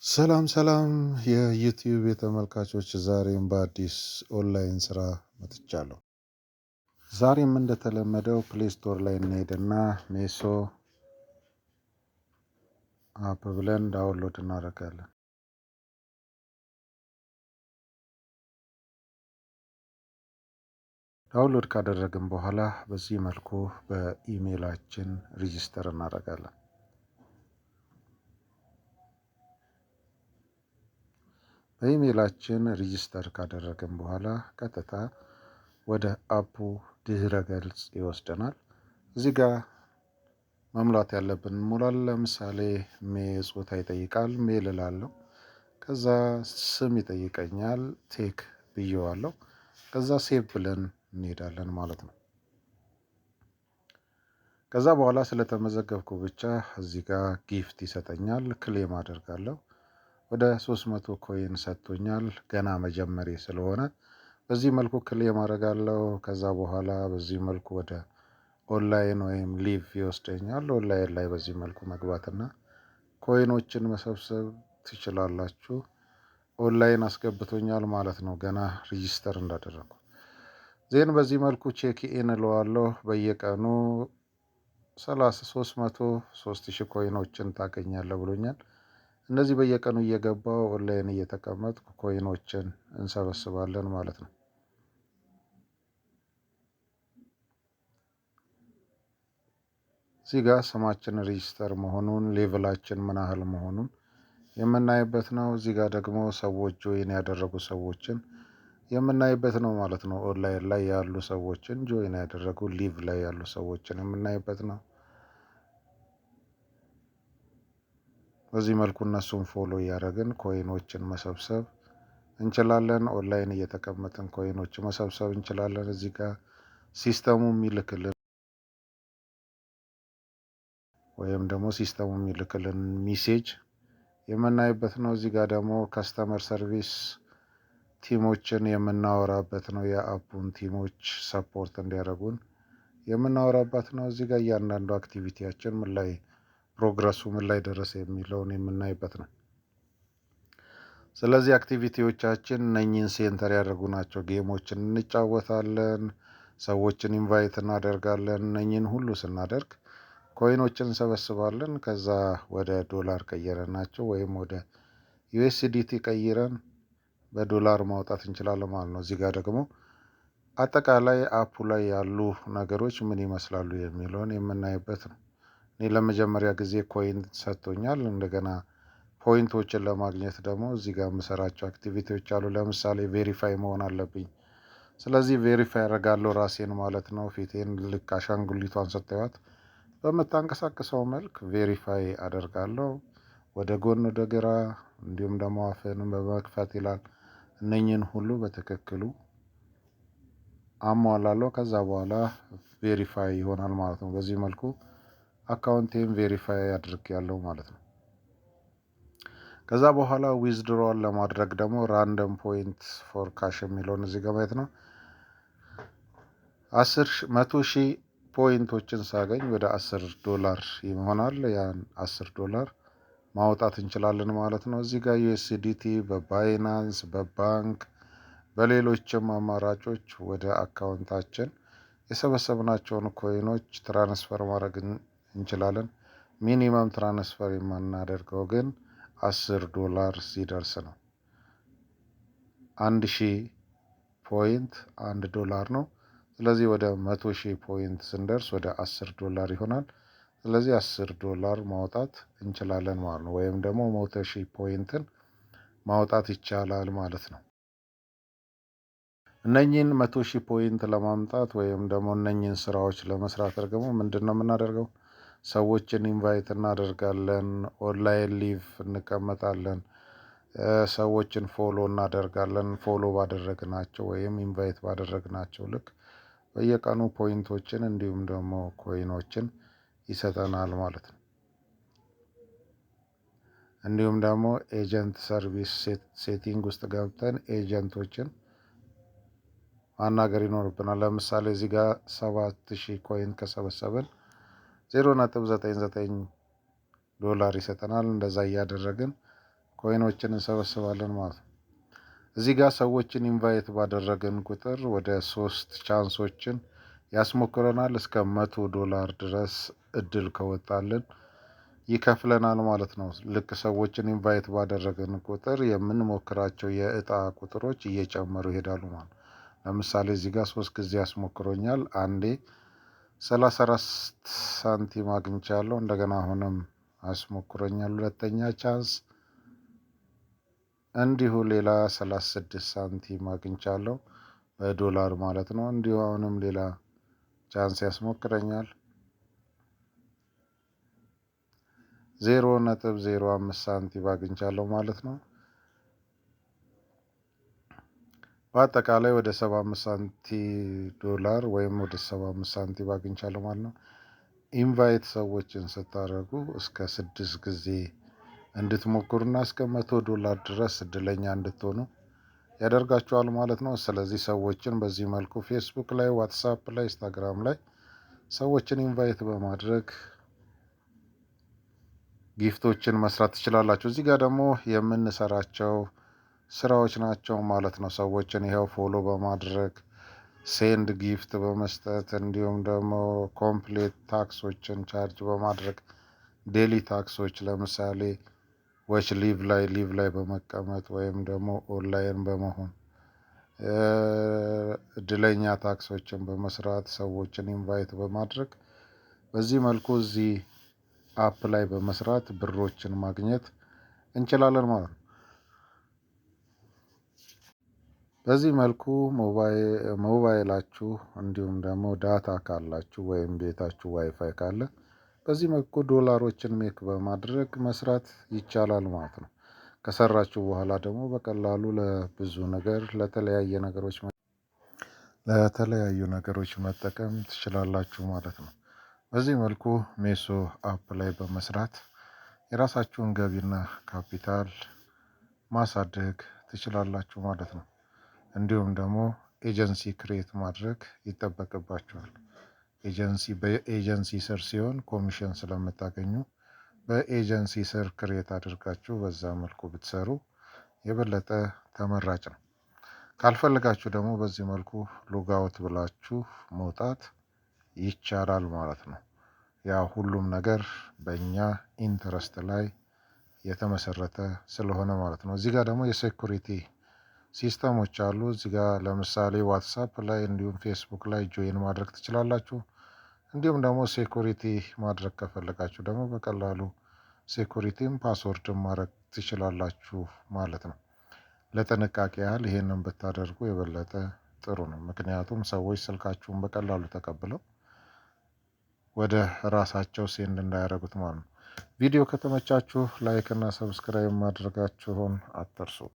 ሰላም ሰላም የዩቲዩብ የተመልካቾች፣ ዛሬም በአዲስ ኦንላይን ስራ መጥቻለሁ። ዛሬም እንደተለመደው Play Store ላይ እንሄድና ሜሶ app ብለን download እናደርጋለን። Download ካደረግን በኋላ በዚህ መልኩ በኢሜይላችን register እናደርጋለን። በኢሜይላችን register ካደረግን በኋላ ቀጥታ ወደ app ኡ ድህረ ገጽ ይወስደናል። እዚህ ጋር መሙላት ያለብን እንሞላለን። ለምሳሌ ጾታ ይጠይቃል፣ male እላለሁ። ከዛ ስም ይጠይቀኛል፣ ቴክ ብዬዋለሁ። ከዛ save ብለን እንሄዳለን ማለት ነው። ከዛ በኋላ ስለተመዘገብኩ ብቻ እዚህ ጋር gift ይሰጠኛል፣ claim አደርጋለሁ። ወደ 300 coin ሰጥቶኛል። ገና መጀመሬ ስለሆነ በዚህ መልኩ claim አደርጋለሁ። ከዛ በኋላ በዚህ መልኩ ወደ ኦንላይን ወይም live ይወስደኛል። ኦንላይን ላይ በዚህ መልኩ መግባትና coin ኦችን መሰብሰብ ትችላላችሁ። ኦንላይን አስገብቶኛል ማለት ነው፣ ገና register እንዳደረግኩ። Then በዚህ መልኩ check in እለዋለሁ። በየቀኑ 300 3000 coin ኦችን ታገኛለህ ብሎኛል። እነዚህ በየቀኑ እየገባው ኦንላይን እየተቀመጥኩ coin ኦችን እንሰበስባለን ማለት ነው። እዚህ ጋር ስማችን register መሆኑን፣ level ኣችን ምን ያህል መሆኑን የምናይበት ነው። እዚህ ጋር ደግሞ ሰዎች join ያደረጉ ሰዎችን የምናይበት ነው ማለት ነው። ኦንላይን ላይ ያሉ ሰዎችን፣ join ያደረጉ፣ live ላይ ያሉ ሰዎችን የምናይበት ነው። በዚህ መልኩ እነሱን follow እያደረግን coin ኦችን መሰብሰብ እንችላለን። ኦንላይን እየተቀመጥን coin ኦች መሰብሰብ እንችላለን። እዚህ ጋር system ኡ የሚልክልን ወይም ደግሞ system ኡ የሚልክልን message የምናይበት ነው። እዚህ ጋር ደግሞ customer service team ኦችን የምናወራበት ነው። የ app ኡን team ኦች support እንዲያደርጉን የምናወራበት ነው። እዚህ ጋር እያንዳንዱ activity ያችን ምን ላይ፣ progress ኡ ምን ላይ ደረሰ የሚለውን የምናይበት ነው። ስለዚህ activity ዎቻችን እነኚህን center ያደረጉ ናቸው። Game ኦችን እንጫወታለን፣ ሰዎችን invite እናደርጋለን። እነኚህን ሁሉ ስናደርግ coin ኦችን እንሰበስባለን። ከዛ ወደ ዶላር ቀይረናቸው ወይም ወደ USDT ቀይረን በዶላር ማውጣት እንችላለን ማለት ነው። እዚህ ጋር ደግሞ አጠቃላይ app ኡ ላይ ያሉ ነገሮች ምን ይመስላሉ የሚለውን የምናይበት ነው። እኔ ለመጀመሪያ ጊዜ coin ሰጥቶኛል። እንደገና point ኦችን ለማግኘት ደግሞ እዚህ ጋር የምሰራቸው activity ዎች አሉ። ለምሳሌ verify መሆን አለብኝ። ስለዚህ verify አደርጋለሁ ራሴን ማለት ነው። ፊቴን ልክ አሻንጉሊቷን ስታዩት በምታንቀሳቅሰው መልክ verify አደርጋለሁ። ወደ ጎን፣ ወደ ግራ፣ እንዲሁም ደግሞ አፍንም በመክፈት ይላል። እነኝህን ሁሉ በትክክሉ አሟላለሁ። ከዛ በኋላ verify ይሆናል ማለት ነው። በዚህ መልኩ account ኤን verify አድርጌያለሁ ማለት ነው። ከዛ በኋላ withdrawal ለማድረግ ደግሞ random point for cash የሚለውን እዚህ ጋር ማየት ነው። 100,000 point ኦችን ሳገኝ ወደ 10 ዶላር ይሆናል። ያን 10 ዶላር ማውጣት እንችላለን ማለት ነው። እዚህ ጋር USDT በ Binance፣ በባንክ፣ በሌሎችም አማራጮች ወደ account ኣችን የሰበሰብናቸውን coin ኦች transfer ማድረግ እንችላለን። Minimum transfer የምናደርገው ግን 10 ዶላር ሲደርስ ነው። 1000 point 1 ዶላር ነው። ስለዚህ ወደ 100,000 point ስንደርስ ወደ 10 ዶላር ይሆናል። ስለዚህ 10 ዶላር ማውጣት እንችላለን ማለት ነው። ወይም ደግሞ 100,000 ፖይንትን ማውጣት ይቻላል ማለት ነው። እነኚህን 100,000 point ለማምጣት ወይም ደግሞ እነኚህን ስራዎች ለመስራት ደግሞ ምንድን ነው የምናደርገው? ሰዎችን invite እናደርጋለን፣ online live እንቀመጣለን፣ ሰዎችን follow እናደርጋለን። Follow ባደረግናቸው ወይም invite ባደረግናቸው ልክ በየቀኑ point ኦችን እንዲሁም ደግሞ coin ኦችን ይሰጠናል ማለት ነው። እንዲሁም ደግሞ agent service setting ውስጥ ገብተን agent ኦችን ማናገር ይኖርብናል። ለምሳሌ እዚህ ጋር 7000 coin ከሰበሰብን 0.99 ዶላር ይሰጠናል። እንደዛ እያደረግን Coin ኦችን እንሰበስባለን ማለት ነው። እዚህ ጋር ሰዎችን invite ባደረግን ቁጥር ወደ 3 chance ኦችን ያስሞክረናል። እስከ $100 ድረስ እድል ከወጣልን ይከፍለናል ማለት ነው። ልክ ሰዎችን invite ባደረግን ቁጥር የምንሞክራቸው የእጣ ቁጥሮች እየጨመሩ ይሄዳሉ ማለት ነው። ለምሳሌ እዚህ ጋር 3 ጊዜ ያስሞክሮኛል። አንዴ 34 ሳንቲም አግኝቻለሁ። እንደገና አሁንም አስሞክሮኛል ሁለተኛ chance፣ እንዲሁ ሌላ 36 ሳንቲም አግኝቻለሁ በዶላር ማለት ነው። እንዲሁ አሁንም ሌላ chance ያስሞክረኛል። 0.05 ሳንቲም አግኝቻለሁ ማለት ነው። በአጠቃላይ ወደ 75 ሳንቲ ዶላር ወይም ወደ 75 ሳንቲም አግኝቻለሁ ማለት ነው። Invite ሰዎችን ስታደርጉ እስከ 6 ጊዜ እንድትሞክሩና እስከ $100 ድረስ እድለኛ እንድትሆኑ ያደርጋችኋል ማለት ነው። ስለዚህ ሰዎችን በዚህ መልኩ ፌስቡክ ላይ፣ ዋትሳፕ ላይ፣ ኢንስታግራም ላይ ሰዎችን invite በማድረግ gift ኦችን መስራት ትችላላችሁ። እዚህ ጋር ደግሞ የምንሰራቸው ስራዎች ናቸው ማለት ነው። ሰዎችን ይኸው follow በማድረግ፣ send gift በመስጠት፣ እንዲሁም ደግሞ complete task ኦችን charge በማድረግ፣ daily task ኦች ለምሳሌ watch live ላይ በመቀመጥ ወይም ደግሞ ኦንላይን በመሆን፣ እድለኛ task ኦችን በመስራት፣ ሰዎችን invite በማድረግ፣ በዚህ መልኩ እዚህ app ላይ በመስራት ብሮችን ማግኘት እንችላለን ማለት ነው። በዚህ መልኩ ሞባይላችሁ እንዲሁም ደግሞ data ካላችሁ ወይም ቤታችሁ ዋይፋይ ካለ በዚህ መልኩ ዶላሮችን make በማድረግ መስራት ይቻላል ማለት ነው። ከሰራችሁ በኋላ ደግሞ በቀላሉ ለብዙ ነገር ለተለያዩ ነገሮች መጠቀም ትችላላችሁ ማለት ነው። በዚህ መልኩ ሜሶ app ላይ በመስራት የራሳችሁን ገቢና ካፒታል ማሳደግ ትችላላችሁ ማለት ነው። እንዲሁም ደግሞ agency create ማድረግ ይጠበቅባችኋል። Agency በ agency ስር ሲሆን ኮሚሽን ስለምታገኙ በኤጀንሲ ስር create አድርጋችሁ በዛ መልኩ ብትሰሩ የበለጠ ተመራጭ ነው። ካልፈለጋችሁ ደግሞ በዚህ መልኩ logout ብላችሁ መውጣት ይቻላል ማለት ነው። ያ ሁሉም ነገር በእኛ interest ላይ የተመሰረተ ስለሆነ ማለት ነው። እዚህ ጋር ደግሞ የ security system ኦች አሉ። እዚህ ጋር ለምሳሌ ዋትሳፕ ላይ እንዲሁም ፌስቡክ ላይ join ማድረግ ትችላላችሁ። እንዲሁም ደግሞ security ማድረግ ከፈለጋችሁ ደግሞ በቀላሉ security ም password ም ማድረግ ትችላላችሁ ማለት ነው። ለጥንቃቄ ያህል ይሄንን ብታደርጉ የበለጠ ጥሩ ነው። ምክንያቱም ሰዎች ስልካችሁን በቀላሉ ተቀብለው ወደ ራሳቸው send እንዳያደርጉት ማለት ነው። ቪዲዮ ከተመቻችሁ like እና subscribe ማድረጋችሁን አትርሱ።